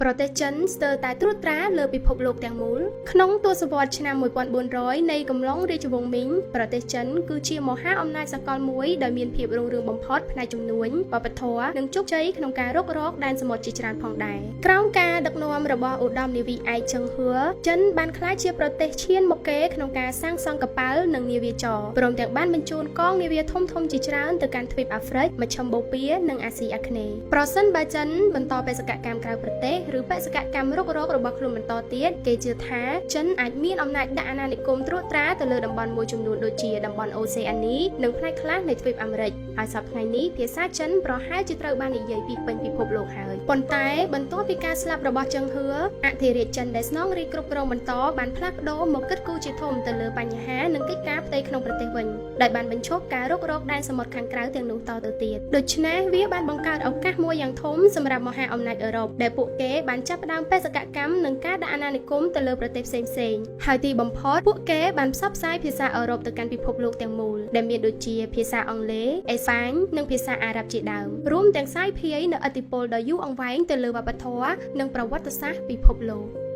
ប្រទេសចិនស្ទើរតែត្រួតត្រាលើពិភពលោកទាំងមូលក្នុងទសវត្សរ៍ឆ្នាំ1400នៃកំឡុងរាជវង្សមីងប្រទេសចិនគឺជាមហាអំណាចសកលមួយដោយមានភាពរុងរឿងបំផុតផ្នែកជំនួញវប្បធម៌និងជោគជ័យក្នុងការរុករកដែនសមុទ្រជាច្រើនផងដែរក្រោមការដឹកនាំរបស់ឧត្តមនាវីឯកជឹងហឿចិនបានក្លាយជាប្រទេសឈានមុខគេក្នុងការសាងសង់កប៉ាល់និងនាវាចរព្រមទាំងបានបញ្ជូនកងនាវាធំៗជាច្រើនទៅកាន់ទ្វីបអាហ្វ្រិកមជ្ឈិមបូព៌ានិងអាស៊ីអាគ្នេយ៍ប្រសិនបើចិនបន្តបេសកកម្មក្រៅប្រទេសឬបេសកកម្មរុករករបស់ខ្លួនបន្តទៀតគេជឿថាចិនអាចមានអំណាចដាក់អាណានិគមត្រួតត្រាទៅលើតំបន់មួយចំនួនដូចជាតំបន់អូសេអានីនិងផ្នែកខ្លះនៃទ្វីបអាមេរិកហើយសព្វថ្ងៃនេះភាសាចិនប្រហែលជាត្រូវបាននិយាយពីពេញពិភពលោកហើយប៉ុន្តែបន្ទាប់ពីការស្លាប់របស់ជឹងហឿអធិរាជចិនដែលស្នងរាជគ្រប់គ្រងបន្តបានផ្លាស់ប្ដូរមកគិតគូរជាធំទៅលើបញ្ហានិងកិច្ចការផ្ទៃក្នុងប្រទេសវិញដែលបានបញ្ឈប់ការរុករកដែនសមុទ្រខាងក្រៅទាំងនោះតទៅទៀតដូច្នេះវាបានបង្កើតឱកាសមួយយ៉ាងធំសម្រាប់មហាអំណាចអឺរ៉ុបដែលពួកគេបានចាប់ផ្ដើមបេសកកម្មនិងការដាក់អាណានិគមទៅលើប្រទេសផ្សេងៗហើយទីបំផុតពួកគេបានផ្សព្វផ្សាយភាសាអឺរ៉ុបទៅកាន់ពិភពលោកទាំងមូលដែលមានដូចជាភាសាអង់គ្លេសអេស្ប៉ាញនិងភាសាអារ៉ាប់ជាដើមរួមទាំងសាយភាយនូវឥទ្ធិពលដ៏យូរអង្វែងទៅលើវប្បធម៌និងប្រវត្តិសាស្ត្រពិភពលោក។